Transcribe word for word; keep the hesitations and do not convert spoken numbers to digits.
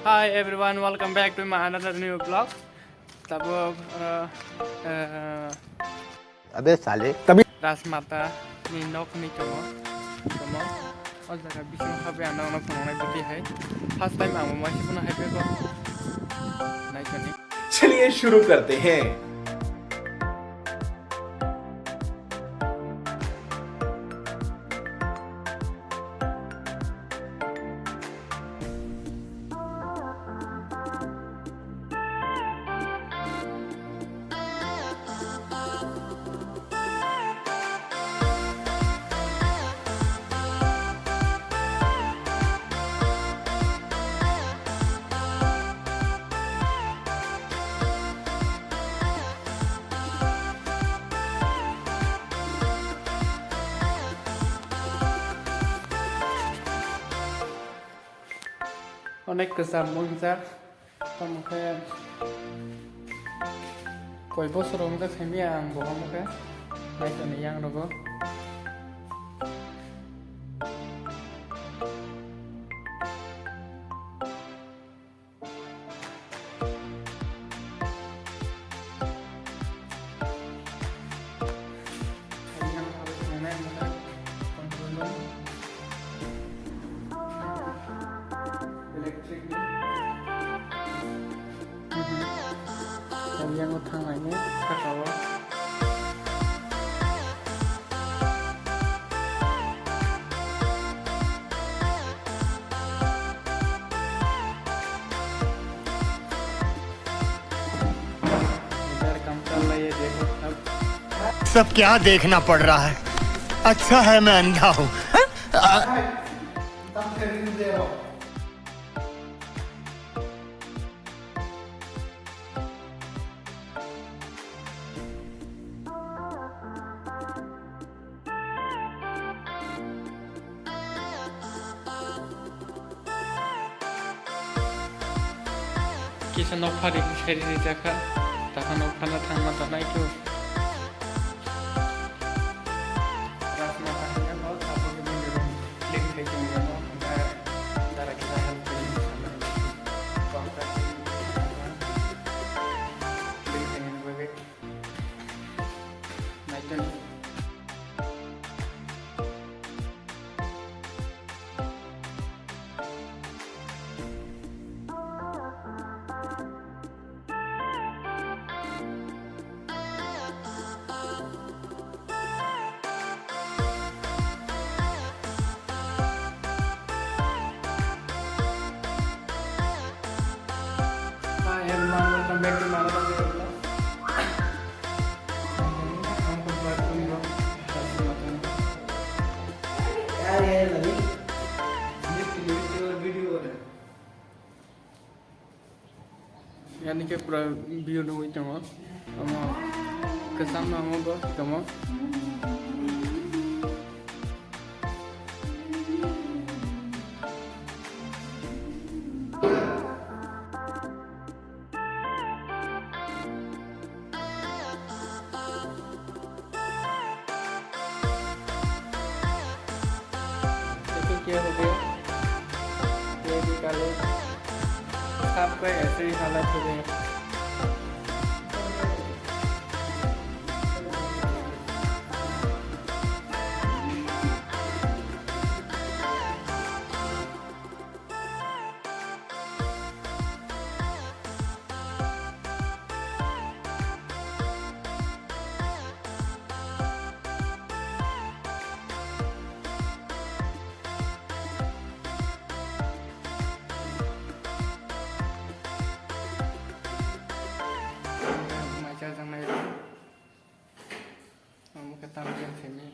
Hi everyone, welcome back to my another new vlog. Tabuk, uh, uh, अबे साले। तभी राजमाता ni nok ni tongo. Tongo. O jaga bising habi ano ano phunuknai bwtwi hai. First time ang mai se phunu hai phego. Nai kani. चलिए शुरू करते हैं। Onek kwcham mwngjak, tamo khe koi bosor wngjak saimanya ang bo, omo khe naisani yang rogo. Electric ni. Yang o thang lainai saka o. इधर कम चल रही है, देखो सब। सब क्या देखना पड़ रहा है? अच्छा है मैं अंधा हूँ। Kisa nok phari khe seri rijak kha, takha nok phano thangma tongnai khe. Rajma kaham ya, bo abo khe bini room clean khai tong ya, bo dara, dara kisa help khai tong ya, clean khai tong ya, bo. Naiton. Hi everyone, welcome back to my another video vlog. Yani khe pura view nugwi tongo. Omo kwcham no omo bo tongo. देखो क्या हो गया, ये भी काले सांप का ऐसे ही हालत हो गया। Mai cha jang nai. Omo khe tam jang simi.